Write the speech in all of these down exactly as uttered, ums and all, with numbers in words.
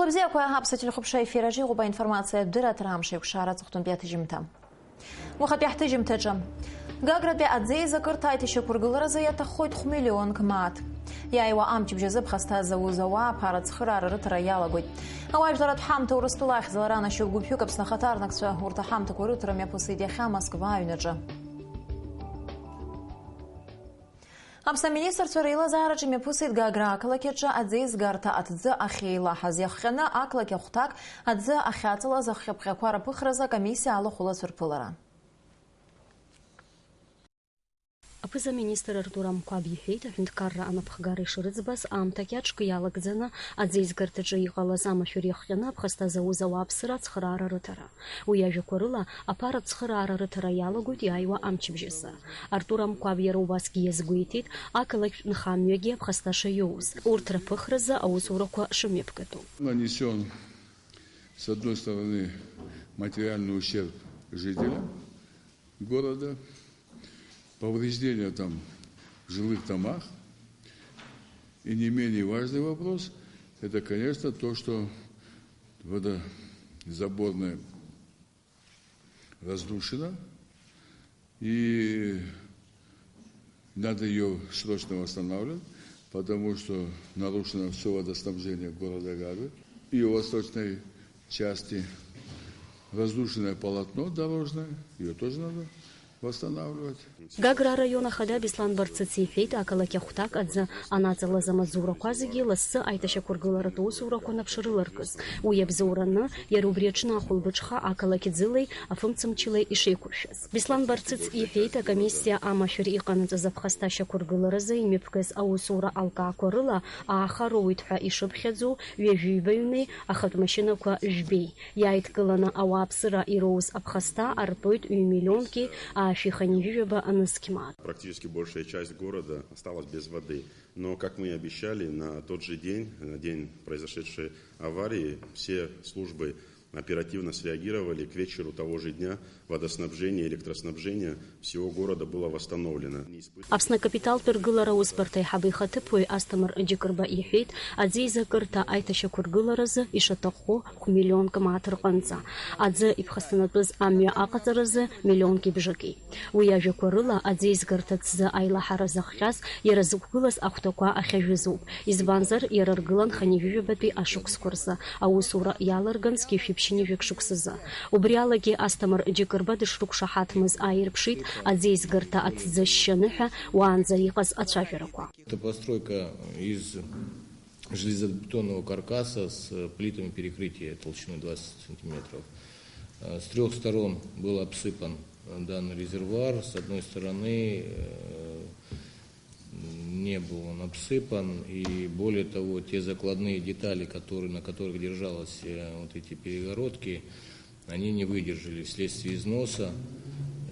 Бзиақәа, аԥсуа телехәаԥшра ефир аҿы иҟоуп аинформациатә дырраҭара амш еиқәшара аҵыхәтәантәи аҭыжьымҭа. Уахатәи ҳҭыжьымҭаҿы. Гагратәи аӡеизакырҭа аиҭашьақәыргыларазы иаҭаххоит хә-миллионк мааҭ. Иааиуа амчыбжь азы ԥхасҭа зауз ауаа аԥара ацхыраара рыҭара иалагоит. Ауаажәларатә ҳамҭа Урыстәыла ахьӡала ранашьоуп гәыԥҩык Аԥсны ахаҭарнакцәа, урҭ аҳамҭақәа рыҭара мҩаԥысит иахьа Москва аҩнаҿы. Аԥсны аминистрцәа реилазаараҿы имҩаԥысит Гагра ақалақь аҿы аӡеизгарҭа аҭӡы ахьеилаҳаз. Иахҟьаны ақалақь ахәҭак аӡы ахьаҵалаз ахҟьаԥҟьақәа рыԥыхразы акомиссиа алахәыла цәырԥылара. Аԥыза-министр Артур Амқәаб иҳәеит, аҳәынҭқарра анапхгара ишрыӡбаз аамҭагьы аҿкы иалагӡаны аӡеизгарҭаҿы иҟалаз амашәыр иахҟьаны аԥхасҭа зауз ауааԥсыра ацхыраара рыҭара. Уи иажәақәа рыла, аԥара ацхыраара рыҭара иалагоит иааиуа амчыбжь азы. Артур Амқәаб иара убасгьы иазгәеиҭеит, ақалақьтә нхамҩагьы аԥхасҭа шаиоуз, урҭ рыԥыхразы аусурақәа шымҩаԥгатәу. Нанесён, с одной стороны, материальный ущерб жителям города, повреждения там в жилых домах. И не менее важный вопрос, это, конечно, то, что водозаборная разрушена, и надо её срочно восстанавливать, потому что нарушено всё водоснабжение города Гагры. И у восточной части разрушенное полотно дорожное, её тоже надо восстанавливать. Гагра араион ахада Беслан Барцыц иҳәеит, ақалақь ахәҭак аӡы анаҵалаз амаҵзурақәа зегьы лассы аиҭашьақәыргыларатә усурақәа наԥшрыларкыз. Уи иабзоураны, иара убри аҽны ахәылбыҽха ақалақь ӡылеи афымцамчылеи ишеиқәыршәаз. Беслан Барцыц иҳәеит, акомиссиа амашәыр иҟанаҵаз аԥхасҭа шьақәыргыларазы имҩаԥгаз аусура алкаақәа рыла ааха роуеит ҳәа ишыԥхьаӡоу ҩажәиҩбаҩнеи ахатә машьынақәа жәбеи. Иааидкыланы ауааԥсыра ироуз аԥхасҭа артәоит ҩ-миллионки аашәи хынҩажәижәаба нызқь мааҭ. Практически большая часть города осталась без воды. Но, как мы и обещали, на тот же день, на день произошедшей аварии, все службы оперативно среагировали. К вечеру того же дня водоснабжение и электроснабжение всего города было восстановлено. Аԥсны акапиталтә ргылара аусбарҭа аиҳабы ихаҭыԥуаҩ Асҭамыр Џьыкырба иҳәеит, аӡеизакырҭа аиҭашьақәыргыларазы ишаҭаххо хә-миллионк мааҭ рҟынӡа, аӡы иԥхасҭанатәыз амҩа аҟаҵаразы миллионки бжаки. Уи иажәақәа рыла, аӡеизгарҭа ҭӡы аилаҳара зыхҟьаз иара зықәгылаз ахәҭақәа ахьажәыз ауп, избанзар, иара ргылан хынҩажәижәабатәи ашықәсқәа рзы, аусура иалырган зқьи жәшәи ԥшьынҩажәи шықәсазы. Убри алагьы Асҭамыр Џьыкырба дышрықәшаҳаҭмыз ааирԥшит аӡеизгарҭа аҭӡы шьшьаны ҳәа уаанӡа иҟаз ацәажәарақәа. Это постройка из железобетонного каркаса с плитами перекрытия толщиной двадцать сантиметров. Э, с трёх сторон был обсыпан, э, данный резервуар. С одной стороны, э, не был он обсыпан, и более того, те закладные детали, которые, на которых держалось, э, вот эти перегородки, они не выдержали вследствие износа,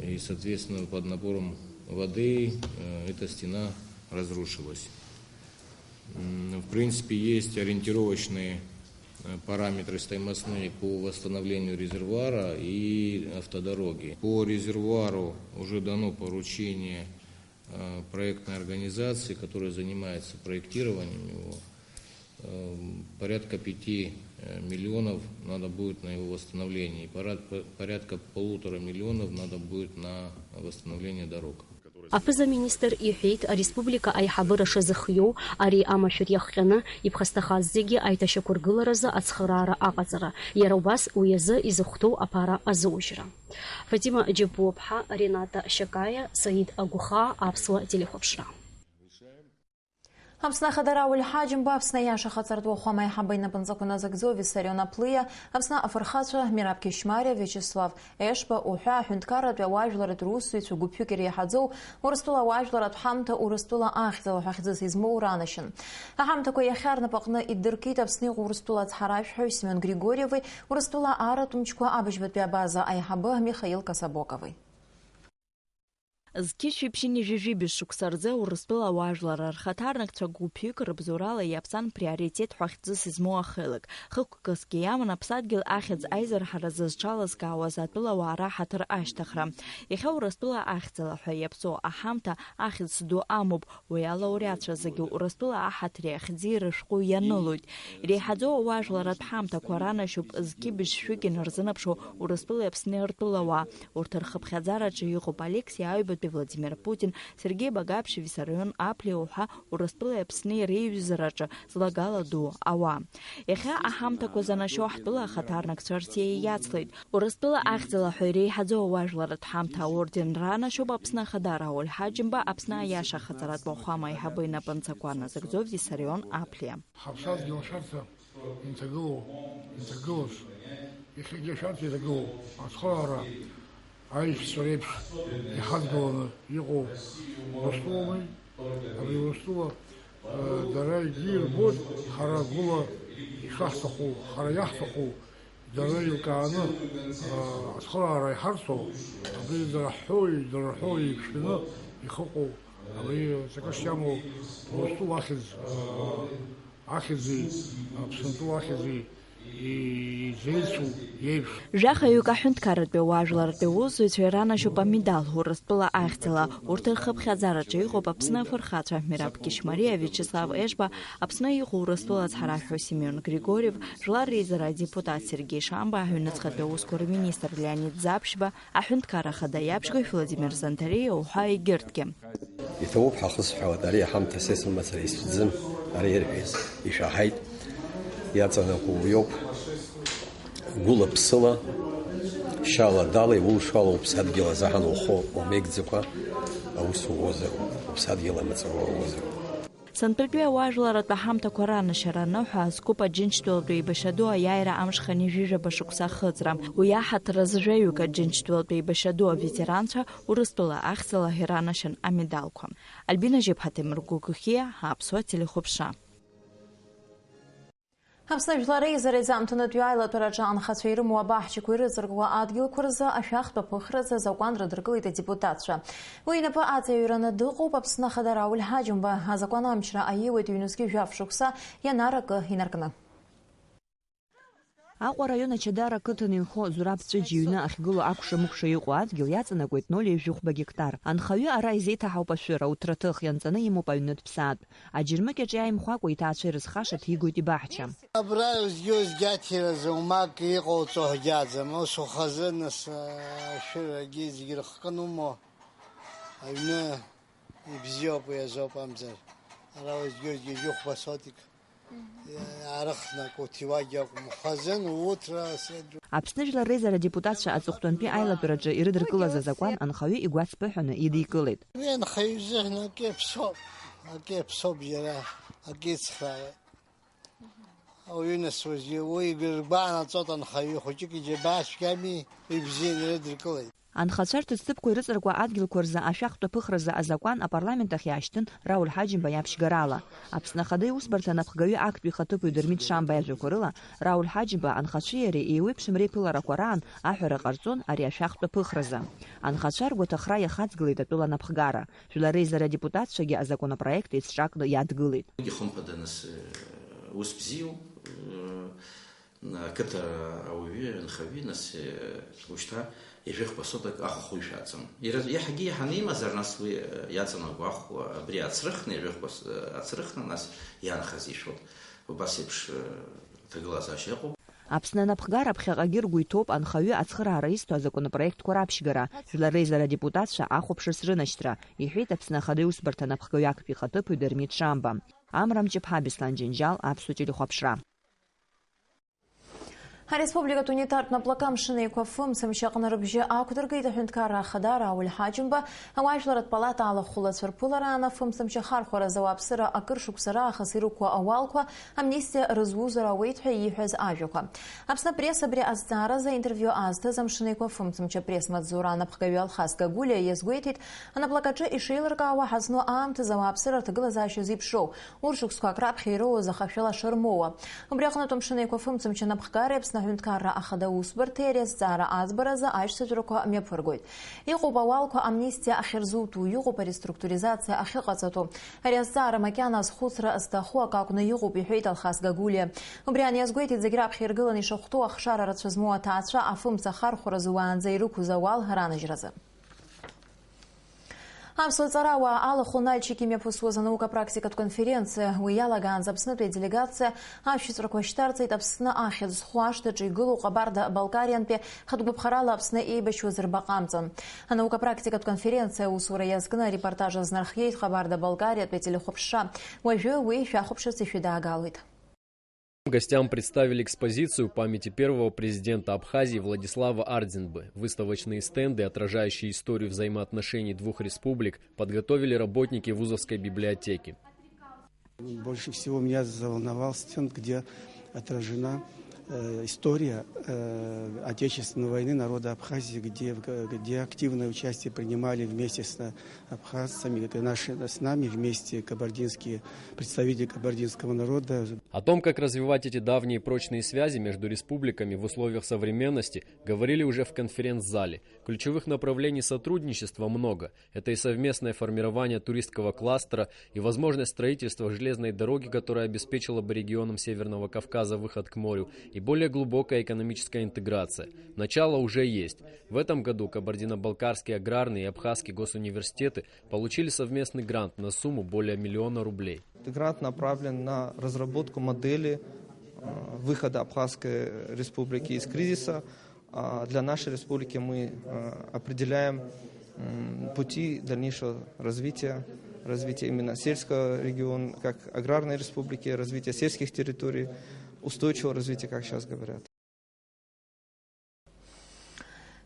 и, соответственно, под напором воды, э, эта стена разрушилась. М, в принципе, есть ориентировочные, э, параметры стоимостные по восстановлению резервуара и автодороги. По резервуару уже дано поручение, э, проектной организации, которая занимается проектированием его. Эм, порядка пяти, э, миллионов надо будет на его восстановление. И порад-, по-, порядка полутора миллионов надо будет на восстановление дорог. Аԥыза-министр иҳәеит, ареспублика аиҳабыра шазыхиоу ари амашәыр иахҟьаны иԥхасҭахаз зегьы аиҭашьақәыргыларазы ацхыраара аҟаҵара, иара убас уи азы изыхәҭоу аԥара азоужьра. Фатима Џьапуаԥҳа, Рената Шьакаиа, Саид Агәхаа, Аԥсуа телехәаԥшра. Аԥсны Ахадара Ауил Ҳаџьымба, Аԥсны аиаша ахаҵаратә уахәама аиҳабы инапынҵақәа назыгӡо Виссарион Аплиа, Аԥсны афырхацәа Мераб Кьышьмариа, Виачеслав Ешба уҳәа аҳәынҭқарратәи ауаажәларратә русзуҩцәа гәыԥҩык иреиҳаӡоу Урыстәыла ауаажәларратә ҳамҭа Урыстәыла ахьӡала ҳәа хьӡыс измоу ранашьан. Аҳамҭақәа иахьа рнапаҟны идыркит Аԥсны иҟоу Урыстәыла ацҳаражәҳәаҩ Семион Григорьеви Урыстәыла аратә мчқәа абыжьбатәи абаза аиҳабы Михаил Кособокови. Зқьышәи ԥшьынҩажәи жәибжь шықәса рзы Урыстәыла ауаажәларра рхаҭарнакцәа гәыԥҩык рыбзоурала иаԥҵан приоритет ҳәа хьӡыс измоу ахеилак. Хықәкысгьы иаман аԥсадгьыл ахьӡ аизырҳара зызҽалызкаауаз атәылауаа раҳаҭыр ашьҭыхра. Иахьа Урыстәыла ахьӡала ҳәа иаԥҵоу аҳамҭа ахьӡ ду амоуп, уи алауреатцәа зегьы Урыстәыла аҳаҭри ахьӡи рышәҟәы ианылоит. Иреиҳаӡоу ауаажәларратә ҳамҭақәа ранашьоуп зқьи быжьшәык инарзынаԥшуа Урыстәылеи Аԥсни ртәылауаа. Урҭ рхыԥхьаӡараҿы иҟоуп Алексеи Аҩбатәи, Владимир Путин, Сергеи Багаԥшь, Виссарион Аԥлиа уҳәа Урыстәылеи Аԥсни реиҩызараҿы злагала ду ауаа. Иахьа аҳамҭақәа занашьоу ҳтәыла ахаҭарнакцәа рсиа иацлеит. Урыстәыла ахьӡала ҳәа иреиҳаӡоу ауаажәларратә ҳамҭа аорден ранашьоуп Аԥсны Ахада Рауль Ҳаџьымба, Аԥсны аиаша ахаҵаратә уахәама аиҳабы инапынҵақәа назыгӡо Виссарион Аԥлиа. Ҳаԥсадгьыл ашәарҭа инҭагылоу, инҭагылаз, иахьагьы ашәарҭа иҭагылоу ацхыраара аишьцәа реиԥш иҳадгыланы иҟоу Урыстәылами, абри Урыстәыла, э, дара егьи ирбоит, ҳара гәыла ишаҳҭаху, ҳара иаҳҭаху, дара еилкааны, э, ацхыраара иҳарҭо, абри дара ҳҳәои, дара рҳәои еиқәшәаны ихыҟоу, абри ҵакыс иамоу Урыстәыла ахьӡ, э, ахьӡи, Аԥсынтәыла ахьӡи изеицу иеиԥш. Жәахаҩык аҳәынҭқарратәи ауаажәларратәи аусзуҩцәа иранашьоуп амедал Урыстәыла ахьӡала. Урҭ рхыԥхьаӡараҿы иҟоуп Аԥсны афырхацәа Мераб Кьышьмариа, Виачеслав Ешба, Аԥсны иҟоу Урыстәыла ацҳараҳәа Семион Григориев, жәлар реизара адепутат Сергеи Шамба, аҩныҵҟатәи аусқәа рминистр Леонид Заԥшьба, аҳәынҭқарра ахада иаԥшьгаҩ Владимир Занҭариа уҳәа егьырҭгьы. Иҭабуп ҳәа ахысҳәаауеит, ари аҳамҭа са исымацара исӡым, ара ирҳәаз ишәаҳаит, иаҵанакуа уиоуп. Гәыла-ԥсыла, шьала-дала иулшало уԥсадгьыл азаҳан ухы умеигӡакәа аус ууозар, уԥсадгьыл амаҵура ууозар. Сынтәатәи ауаажәларратә аҳамҭақәа ранашьара аныҳәа азкуп Аџьынџьтәылатәи еибашьра ду аиааира амш хынҩажәижәаба шықәса ахыҵра. Уи аҳаҭыр азы жәаҩык Аџьынџьтәылатәи еибашьра ду аветеранцәа Урыстәыла ахьӡала иранашьан амедалқәа. Альбина Жьыԥҳа, Ҭемыр Гәыгәхиа, Аԥсуа телехәаԥшра. Аԥсны Жәлар Реизара изаамҭанытәи аилатәараҿы анхацәа ирымоу абаҳчақәа ирыҵаркуа адгьылқәа рзы ашәахтә аԥыхразы азакәан рыдыркылеит адепутатцәа. Уи инапы аҵаҩраны дыҟоуп Аԥсны Ахада Рауль Ҳаџьымба. Азакәан амчра аиуеит ҩнызқьи жәаф шықәса ианаракы инаркны. Аҟәа араион Ачадара ақыҭан инхо Зураб Ҵәыџь иҩны ахьгылоу акәша-мыкәша иҟоу адгьыл иаҵанакуеит ноль ҩажәи хәба гектар. Анхаҩы ара изеиҭаҳауп ашәыра, уҭраҭых ианҵаны имоуп аҩнытә ԥсаатә. Аџьармыкьаҿ иааимхәакәа иҭаацәа ирызхаша ҭигоит ибаҳча. Абра уеизгьы-уеизгьы аҭиразы умак иҟоуҵо ҳгьаӡам, ус ухазы, нас, ашәырагьы зегьы рыхкын умоу, аҩны ибзиоуп, уи азоуп амзар. Ара уеизгьы-уеизгьы жәохәба сотик. Арыхнак уҭиуагь акәым, хазын, уҭра, седру. Аԥсны Жәлар Реизара адепутатцәа аҵыхәтәантәи аилатәараҿы ирыдыркылаз азакәан анхаҩы игәацԥыҳәаны идикылеит. Уи анхаҩы изыҳәан акы иаԥсоуп, акы иаԥсоуп иара, акы ицхраауеит. Ауаҩы нас уажәы уи игәы ргәаанаҵоит анхаҩы, хәыҷык иџьабаа цәгьами, ибзианы ирыдыркылеит. Анхацәа рҭыӡҭыԥқәа ирыҵаркуа адгьылқәа рзы ашәахтә аԥыхразы азакәан апарламент ахь иаашьҭын Рауль Ҳаџьымба иаԥшьгарала. Аԥсны Ахада иусбарҭа анапхгаҩы актәи ихаҭыԥуаҩ Дырмит Шамба иажәақәа рыла, Рауль Ҳаџьымба анхацәеи иареи еиуеиԥшым реиԥыларақәа раан аҳәара ҟарҵон ари ашәахтә аԥыхразы. Анхацәа ргәаҭахра иахаҵгылеит атәыла анапхгара. Жәлар Реизара адепутатцәагьы азакәанопроект еицҿакны иадгылеит. Уигьы хымԥада, нас, ус бзиоуп. Ақыҭа ауаҩы, анхаҩы, нас, ушьҭа ҩажәихәба сотак ахахәы ишәаҵан. Ира-, иаҳагьы иаҳаны имазар, нас уи иаҵанакуа ахә абри ацрыхны, ҩажәихәба с-, ацрыхны, нас иаанхаз ишәоит. Убас еиԥш, э, ҭагылазаашьа ыҟоуп. Аԥсны анапхгара ԥхьаҟагьы ргәы иҭоуп анхаҩы ацхыраара изҭо азакәанопроектқәа раԥшьгара, Жәлар Реизара адепутатцәа ахәаԥшырц рынашьҭра, иҳәеит Аԥсны Ахада иусбарҭа анапхгаҩы актәи ихаҭыԥуаҩ Дырмит Шамба. Амра Мҷыԥҳа, Беслан Џьынџьал, Аԥсуа телехәаԥшра. Ареспубликатә унитартә наплакы Амшын Еиқәа фымцамч аҟны рыбжьы ақәдыргеит аҳәынҭқарра ахада Рауль Ҳаџьымба, ауаажәларратә палата алахәылацәа рԥылараан афымцамч ахархәаразы ауааԥсыра акыр шықәса раахыс ирықәу ауалқәа амнистиа рызузар ауеит ҳәа ииҳәаз ажәақәа. Аԥсны апресс абри азҵааразы аинтервиу аазҭыз Амшын Еиқәа фымцамч апресс-маҵзура анапхгаҩы Алхас Гагулиа иазгәеиҭеит, анаплакаҿы ишеилыркаауа ҳазну аамҭазы ауааԥсыра рҭагылазаашьа зеиԥшроу. Урҭ шықәсқәак раԥхьа ироуз ахашәала шырмоуа. Убри аҟнытә Амшын Еиқәа фымцамч анапхгареи Аҳәынҭқарра ахада аусбарҭеи ари азҵаара аӡбаразы ашьҭаҵәрақәа мҩаԥыргоит. Иҟоуп ауалқәа амнистиа ахьырзуҭо, иҟоуп ареструктуризациа ахьыҟаҵатәу. Ари азҵаара макьана азхәыцра зҭаху акы акәны иҟоуп, иҳәеит Алхас Гагулиа. Убри аниазгәеиҭеит зегь раԥхьа иргыланы ишахәҭоу ахшара рацәа змоу аҭаацәа афымца ахархәаразы уаанӡа ирықәыз ауал ранажьразы. Аԥсуа ҵарауаа алахәын Нальчик имҩаԥысуаз анаука-практикатә конференциа. Уи иалагаанӡа Аԥснытәи аделегациа ашәҵәрақәа шьҭарҵеит Аԥсны ахьӡ зху ашҭаҿы игылоу Ҟабарда-Балкариантәи хатә гәаԥхарала Аԥсны еибашьуаз рбаҟа амҵан. Анаука-практикатә конференциа аусура иазкны арепортаж азнархиеит Ҟабарда-Балкариатәи ателехәаԥшра. Уажәы уи шәахәаԥшырц ишәыдаагалоит. Гостям представили экспозицию памяти первого президента Абхазии Владислава Ардзинбы. Выставочные стенды, отражающие историю взаимоотношений двух республик, подготовили работники вузовской библиотеки. Больше всего меня заволновал стенд, где отражена, э, история, э, Отечественной войны народа Абхазии, где, где активное участие принимали вместе с абхазцами, как и наши, с нами вместе кабардинские представители кабардинского народа. О том, как развивать эти давние прочные связи между республиками в условиях современности, говорили уже в конференц-зале. Ключевых направлений сотрудничества много. Это и совместное формирование туристского кластера, и возможность строительства железной дороги, которая обеспечила бы регионам Северного Кавказа выход к морю, и более глубокая экономическая интеграция. Начало уже есть. В этом году Кабардино-Балкарский аграрный и Абхазский госуниверситеты получили совместный грант на сумму более миллиона рублей. Этот грант направлен на разработку модели, э, выхода Абхазской республики из кризиса. А для нашей республики мы, э, определяем, м, пути дальнейшего развития, развития именно сельского региона, как аграрной республики, развития сельских территорий, устойчивого развития, как сейчас говорят.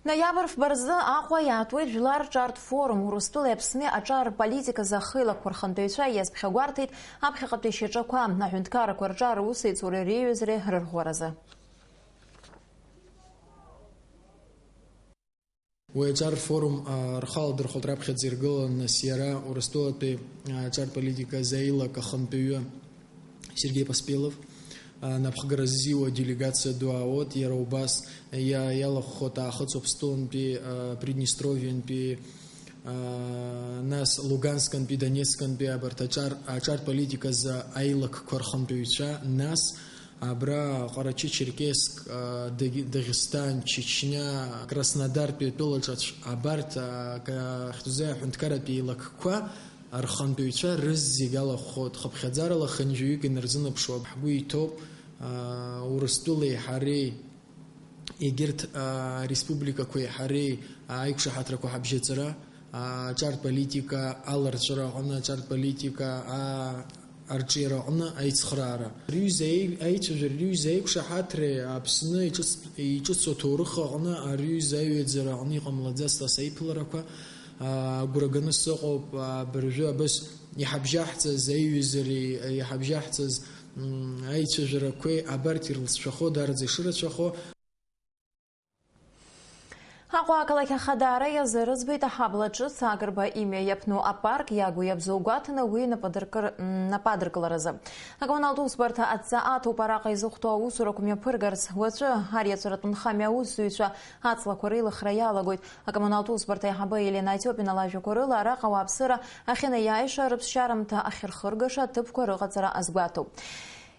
Ноиабр фба рзы Аҟәа иаатуеит Жәлар рҿартә форум. Урыстәылеи Аԥсни аҿар политиказы ахы еилакқәа рхантәаҩцәа иазԥхьагәа рҭеит аԥхьаҟатәи шьаҿақәа, аҳәынҭқаррақәа рҿар аусеицуреи реиҩызреи рырӷәӷәаразы. Уи аҿар форум, а, рхы аладырхәит раԥхьаӡа иргыланы, нас иара Урыстәылатәи, а, аҿар политика азы аилак ахантәаҩы Сергеи Поспелов, а, напхгара ззиуа делегациа ду аауеит, иара убас иа-, иалахәхоит Аахыҵ Аԥстәылантәи, а, Приднестровиантәи, а, нас Луганскантәи, Донецкантәи абарҭ аҿар-, аҿар политиказы аилакқәа рхантәаҩцәа, нас Абра Ҟарачы-Черкесск, а, Даги-, Дагестан, Чечня, Краснодартәи атәылаҿацә, абарҭ, а, ка-, ахьӡузеи аҳәынҭқарратә еилакқәа рхантәаҩцәа рызегь алахәхоит. Хыԥхьаӡарала хынҩажәаҩык инарзынаԥшуа ҳгәы иҭоуп, а, Урыстәылеи ҳареи, егьырҭ, а, республикақәеи ҳареи аиқәшаҳаҭрақәа ҳабжьаҵара, аҿартә политика аларҵәара аҟны, аҿартә политика, а-, арҿиара аҟны аицхраара. Рҩыза аи-, аицәажәара, рҩыза аиқәшаҳаҭреи Аԥсны иҿыц-, иҿыцу аҭоурых аҟны, арҩыза аҩаӡара аҟны иҟамлаӡацт ас аиԥыларақәа. А, агәра ганы сыҟоуп, а, абыржәы абас иҳабжьаҳҵаз аиҩызареи, иҳабжьаҳҵаз, м, аицәажәарақәеи абарҭ ирылҵшәахо, дараӡа ишырацәахо. Аҟәа ақалақь Ахадара иазырӡбеит аҳабла ҿыц Агрба имҩа иаԥну апарк иагу иабзоу гәаҭаны уи нападыркыр-, нападыркыларазы. Акоммуналтә усбарҭа адҵа аҭоуп араҟа изыхәҭоу аусурақәа мҩаԥыргарц. Уаҵәы ари аҵаратә нхамҩа аусзуҩцәа аҵлақәа реилыхра иалагоит. Акоммуналтә усбарҭа аиҳабы Елена Антиопина лажәақәа рыла, араҟа ауааԥсыра ахьынаиааиша, рыԥсшьарамҭа ахьырхыргаша аҭыԥқәа рыҟаҵара азгәаҭоуп.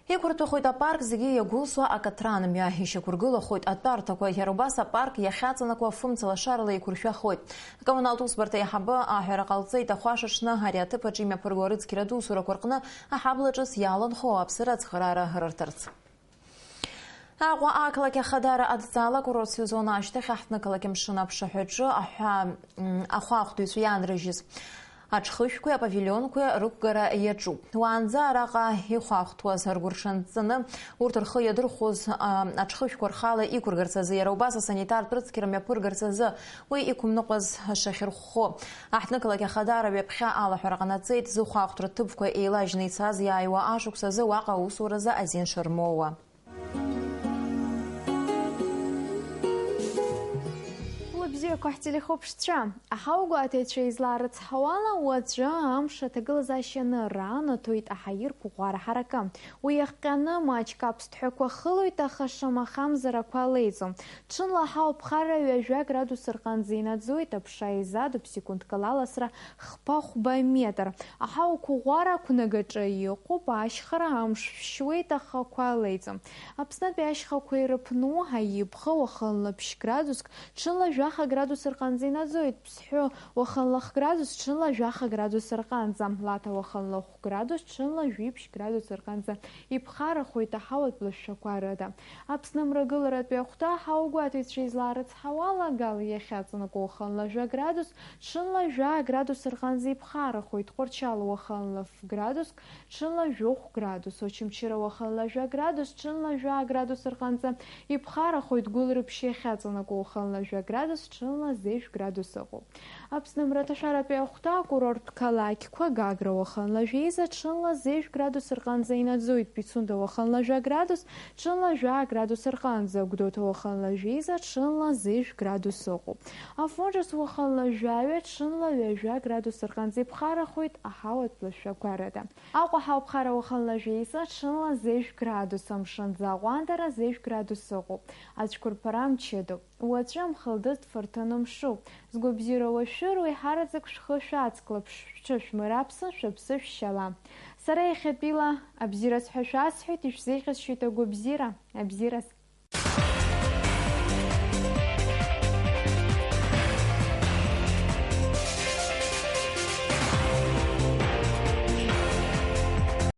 Иқәырҭәахоит апарк зегьы иагәылсуа акаҭран мҩа, ишьақәыргылахоит атәарҭақәа, иара убас апарк иахьаҵанакуа фымца лашарала еиқәыршәахоит. Акоммуналтә усбарҭа аиҳабы аҳәара ҟалҵеит ахәашаҽны ари аҭыԥ аҿы имҩаԥырго арыцқьаратә усурақәа рҟны аҳабла ҿыц иаланхо ауааԥсыра ацхыраара рырҭарц. Аҟәа ақалақь Ахадара адҵала акурорт сезон ашьҭахь аҳҭнықалақь амшын аԥшаҳәаҿы аҳәа, м, ахәаахәҭыҩцәа иаанрыжьыз аҽхышәқәеи апавилионқәеи рықәгара иаҿуп. Уаанӡа араҟа ихәаахәҭуаз ргәырҽанҵаны урҭ рхы иадырхәоз, а, аҽхышәқәа рхала иқәыргарц азы, иара убас асанитартә рыцқьара мҩаԥыргарц азы уи иқәымныҟәаз шахьырхәхо. Аҳҭнықалақь Ахадара ҩаԥхьа алаҳәара ҟанаҵеит, зыхәаахәҭра ҭыԥқәа еилажьны ицаз иааиуа ашықәс азы уаҟа аусуразы азин шырмоуа. Ҳәақәа ҳтелехәаԥшцәа, аҳауагәаҭаҩцәа излаарыцҳауала, уаҵәы амш аҭагылазаашьа ананаҭоит аҳаирқәа ӷәӷәара ҳаракы. Уи иахҟьаны маҷк аԥсҭҳәақәа хылоит, аха шамахамзар ақәа леиӡом. Ҽынла аҳауа ԥхара ҩажәа градус рҟынӡа инаӡоит, аԥша еизадоуп, секундк ала аласра хԥа-хәба метр. Аҳауа қәыӷәӷәара ақәнагаҿы иҟоуп, ашьхара амш шәшьуеит, аха ақәа леиӡом. Аԥснытәи ашьхақәа ирыԥну, аибӷа уахынла ԥшь градуск, ҽынла жәаха градус рҟынӡа инаӡоит, Ԥсҳәы уахынла хә градус, ҽынла жәаха градус рҟынӡа, Лаҭа уахынла хә градус, ҽынла жәиԥшь градус рҟынӡа иԥхарахоит аҳауатә лашәақәа рыда. Аԥсны мрагыларатәи ахәҭа аҳауагәаҭаҩцәа излаарыцҳауала, Гал иахьаҵанакуа уахынла жәа градус, ҽынла жәа градус рҟынӡа иԥхарахоит, Тҟәарчал уахынла ф градуск, ҽынла жәохә градус, Очамчыра уахынла жәа градус, ҽынла жәа градус рҟынӡа иԥхарахоит, Гәылрыԥшь иахьаҵанакуа уахынла жәа градус, ҽынла зежә градус ыҟоуп. Аԥсны мраҭашәаратәи ахәҭа акурорттә қалақьқәа, Гагра уахынла жәеиза, ҽынла зежә градус рҟынӡа инаӡоит, Пицунда уахынла жәа градус, ҽынла жәа градус рҟынӡа, Гәдоуҭа уахынла жәеиза, ҽынла зежә градус ыҟоуп. Афон Ҿыц уахынла жәаҩа, ҽынла ҩажәа градус рҟынӡа иԥхарахоит аҳауатә лашәақәа рыда. Аҟәа аҳауа ԥхара уахынла жәеиза, ҽынла зежә градус, Амшынӡы аҟәандара зежә градус ыҟоуп. Ацәқәырԥара мчыдоуп. Уаҵәы амхылдыз дфырҭын мшуп. Згәабзиара уашәыр, уеиҳараӡак шәхы шәацклаԥш, шәҽышәмыраԥсы, шәыԥсы шәшьала. Сара иахьатәила абзиараз ҳәа шәасҳәеит, ишәзеиӷьасшьоит агәабзиара. Абзиараз.